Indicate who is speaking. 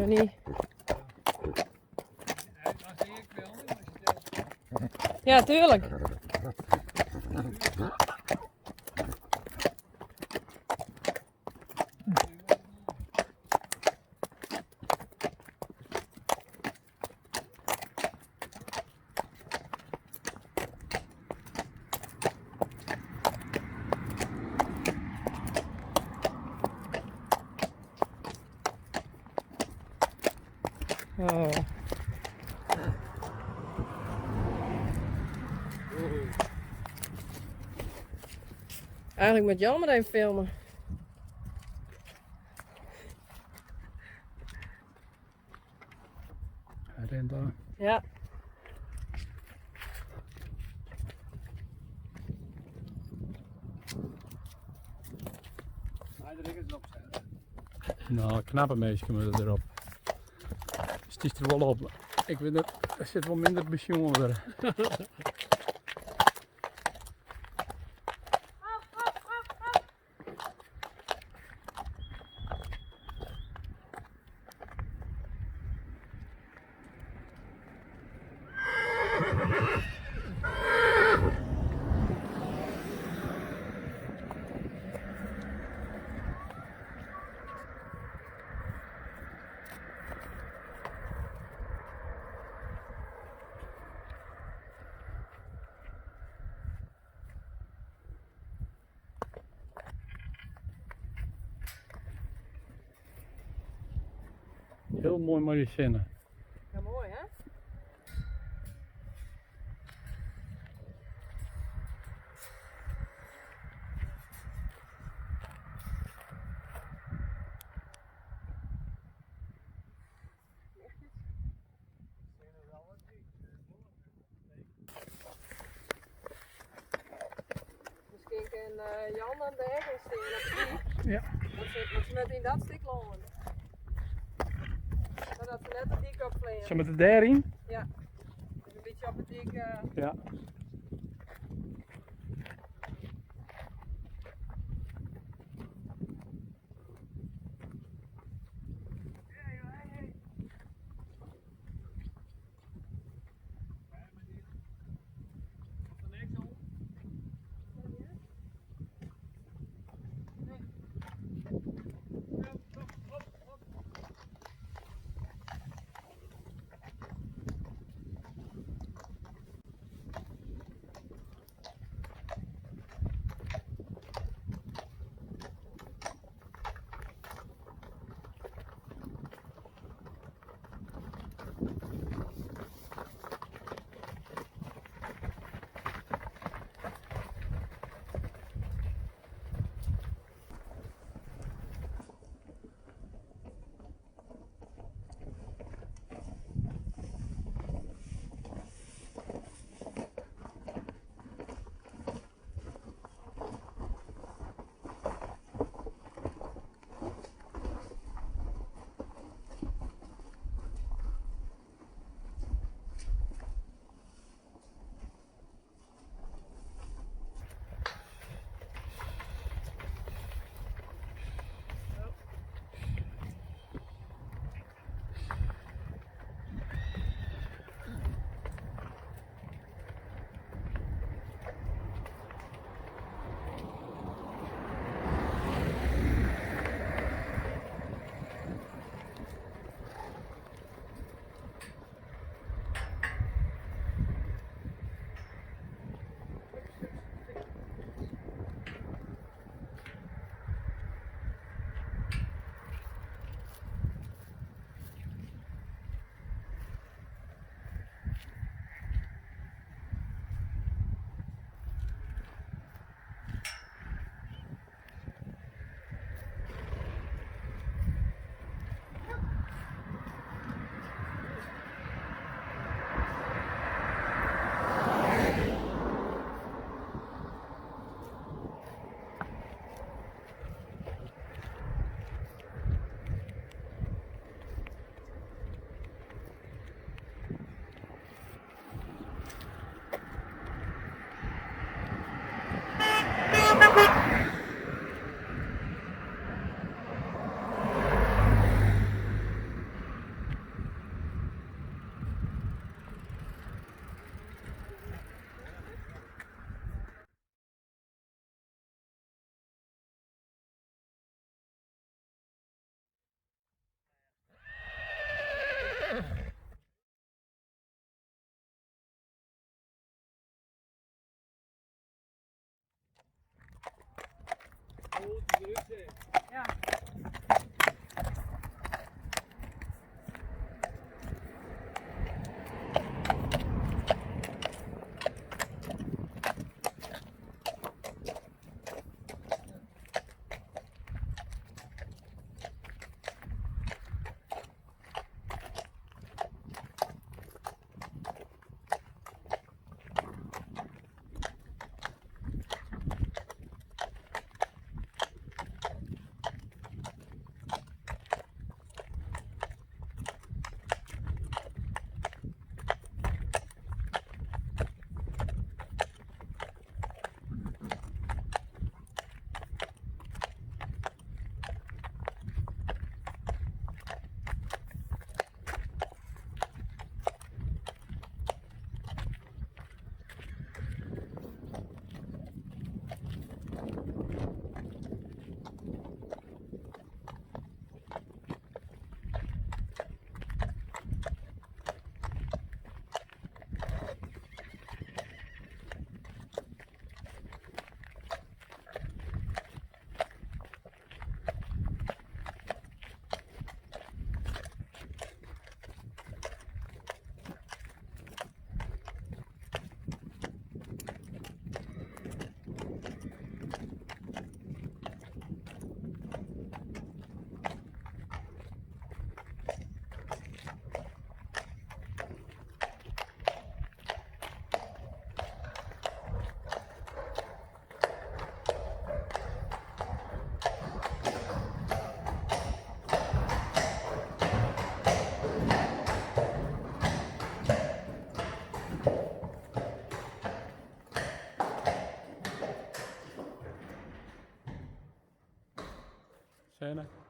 Speaker 1: Johnny. Ja, tuurlijk. Oh. Eigenlijk moet Jan maar even filmen.
Speaker 2: Hij rent daar.
Speaker 1: Ja.
Speaker 2: Nou, knappe mensen moeten erop. Het is er wel op. Ik weet het, er zit wel minder pensioen onder. Heel mooi maar die zinnen.
Speaker 1: Ja, mooi hè? Misschien kan Jan dan de hek staan op de dik.
Speaker 2: Ja.
Speaker 1: Dat ze met in dat stuk lopen. Maar dat ze net de dik op vliegen.
Speaker 2: Zullen we het daarin?
Speaker 1: Ja. Dus een beetje op het dik.
Speaker 2: Ja.
Speaker 1: Ja.
Speaker 2: Sêne.